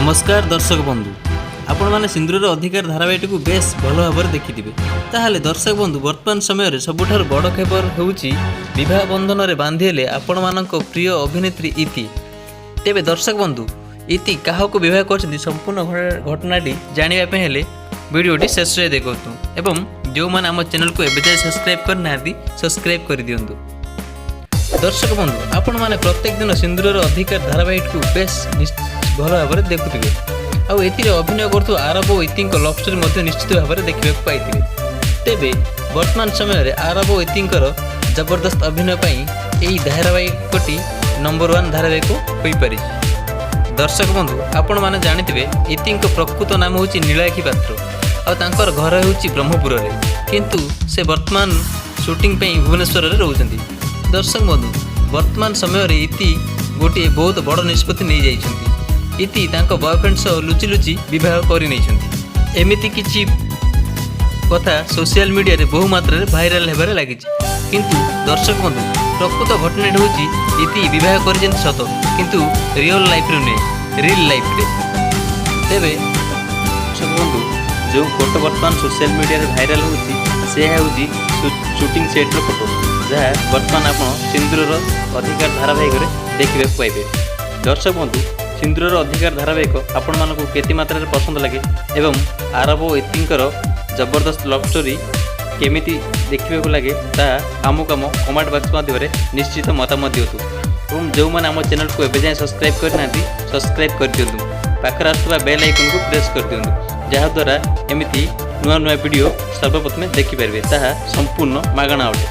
ନମସ୍କାର ଦର୍ଶକ ବନ୍ଧୁ, ଆପଣମାନେ ସିନ୍ଦୁରର ଅଧିକାର ଧାରାବାହିକଟିକୁ ବେଶ୍ ଭଲ ଭାବରେ ଦେଖିଥିବେ। ତାହେଲେ ଦର୍ଶକ ବନ୍ଧୁ, ବର୍ତ୍ତମାନ ସମୟରେ ସବୁଠାରୁ ବଡ଼ ଖବର ହେଉଛି, ବିବାହ ବନ୍ଧନରେ ବାନ୍ଧି ହେଲେ ଆପଣମାନଙ୍କ ପ୍ରିୟ ଅଭିନେତ୍ରୀ ଇତି। ତେବେ ଦର୍ଶକ ବନ୍ଧୁ, ଇତି କାହାକୁ ବିବାହ କରିଛନ୍ତି, ସମ୍ପୂର୍ଣ୍ଣ ଘଟଣାଟି ଜାଣିବା ପାଇଁ ହେଲେ ଭିଡ଼ିଓଟି ଶେଷ ଯାଏ ଦେଖନ୍ତୁ ଏବଂ ଯେଉଁମାନେ ଆମ ଚ୍ୟାନେଲକୁ ଏବେ ଯାଏ ସବସ୍କ୍ରାଇବ୍ କରିନାହାନ୍ତି, ସବସ୍କ୍ରାଇବ୍ କରିଦିଅନ୍ତୁ। ଦର୍ଶକ ବନ୍ଧୁ, ଆପଣମାନେ ପ୍ରତ୍ୟେକ ଦିନ ସିନ୍ଦୁରର ଅଧିକାର ଧାରାବାହିକକୁ ବେଶ୍ ଭଲ ଭାବରେ ଦେଖୁଥିବେ ଆଉ ଏଥିରେ ଅଭିନୟ କରୁଥିବା ଆରବ ଓ ଇତିଙ୍କ ଲଭ୍ ଷ୍ଟୋରି ମଧ୍ୟ ନିଶ୍ଚିତ ଭାବରେ ଦେଖିବାକୁ ପାଇଥିବେ। ତେବେ ବର୍ତ୍ତମାନ ସମୟରେ ଆରବ ଓ ଇତିଙ୍କର ଜବରଦସ୍ତ ଅଭିନୟ ପାଇଁ ଏହି ଧାରାବାହିକଟି ନମ୍ବର ୱାନ୍ ଧାରାବାହିକ ହୋଇପାରିଛି। ଦର୍ଶକ ବନ୍ଧୁ, ଆପଣମାନେ ଜାଣିଥିବେ, ଇତିଙ୍କ ପ୍ରକୃତ ନାମ ହେଉଛି ନୀଳାକ୍ଷୀ ପାତ୍ର ଆଉ ତାଙ୍କର ଘର ହେଉଛି ବ୍ରହ୍ମପୁରରେ, କିନ୍ତୁ ସେ ବର୍ତ୍ତମାନ ସୁଟିଂ ପାଇଁ ଭୁବନେଶ୍ୱରରେ ରହୁଛନ୍ତି। ଦର୍ଶକ ବନ୍ଧୁ, ବର୍ତ୍ତମାନ ସମୟରେ ଇତି ଗୋଟିଏ ବହୁତ ବଡ଼ ନିଷ୍ପତ୍ତି ନେଇଯାଇଛନ୍ତି। ଇତି ତାଙ୍କ ବୟଫ୍ରେଣ୍ଡ ସହ ଲୁଚି ଲୁଚି ବିବାହ କରିନେଇଛନ୍ତି। ଏମିତି କିଛି କଥା ସୋସିଆଲ ମିଡ଼ିଆରେ ବହୁ ମାତ୍ରାରେ ଭାଇରାଲ ହେବାରେ ଲାଗିଛି। କିନ୍ତୁ ଦର୍ଶକ ବନ୍ଧୁ, ପ୍ରକୃତ ଘଟଣାଟି ହେଉଛି, ଇତି ବିବାହ କରିଛନ୍ତି ସତ, କିନ୍ତୁ ରିଅଲ ଲାଇଫରେ ନୁହେଁ, ରିଲ୍ ଲାଇଫରେ। ତେବେ ଦର୍ଶକ ବନ୍ଧୁ, ଯେଉଁ ଫଟୋ ବର୍ତ୍ତମାନ ସୋସିଆଲ ମିଡ଼ିଆରେ ଭାଇରାଲ ହେଉଛି, ସେ ହେଉଛି ସୁଟିଂ ସେଟ୍ର ଫଟୋ, ଯାହା ବର୍ତ୍ତମାନ ଆପଣ ସିନ୍ଦୁରର ଅଧିକାର ଧାରାବାହିକରେ ଦେଖିବାକୁ ପାଇବେ। ଦର୍ଶକ ବନ୍ଧୁ, ସିନ୍ଦୁରର ଅଧିକାର ଧାରାବାହିକ ଆପଣମାନଙ୍କୁ କେତେ ମାତ୍ରାରେ ପସନ୍ଦ ଲାଗେ ଏବଂ ଆରବ ଓ ଇତିଙ୍କର ଜବରଦସ୍ତ ଲଭ୍ ଷ୍ଟୋରି କେମିତି ଦେଖିବାକୁ ଲାଗେ, ତାହା ଆମକୁ ଆମ କମେଣ୍ଟ ବକ୍ସ ମାଧ୍ୟମରେ ନିଶ୍ଚିତ ମତାମତ ଦିଅନ୍ତୁ ଏବଂ ଯେଉଁମାନେ ଆମ ଚ୍ୟାନେଲକୁ ଏବେ ଯାଏଁ ସବସ୍କ୍ରାଇବ୍ କରିନାହାନ୍ତି, ସବସ୍କ୍ରାଇବ୍ କରିଦିଅନ୍ତୁ। ପାଖରେ ଆସୁଥିବା ବେଲ୍ ଆଇକନ୍କୁ ପ୍ରେସ୍ କରିଦିଅନ୍ତୁ, ଯାହାଦ୍ୱାରା ଏମିତି ନୂଆ ନୂଆ ଭିଡ଼ିଓ ସର୍ବପ୍ରଥମେ ଦେଖିପାରିବେ, ତାହା ସମ୍ପୂର୍ଣ୍ଣ ମାଗଣା ଅଟେ।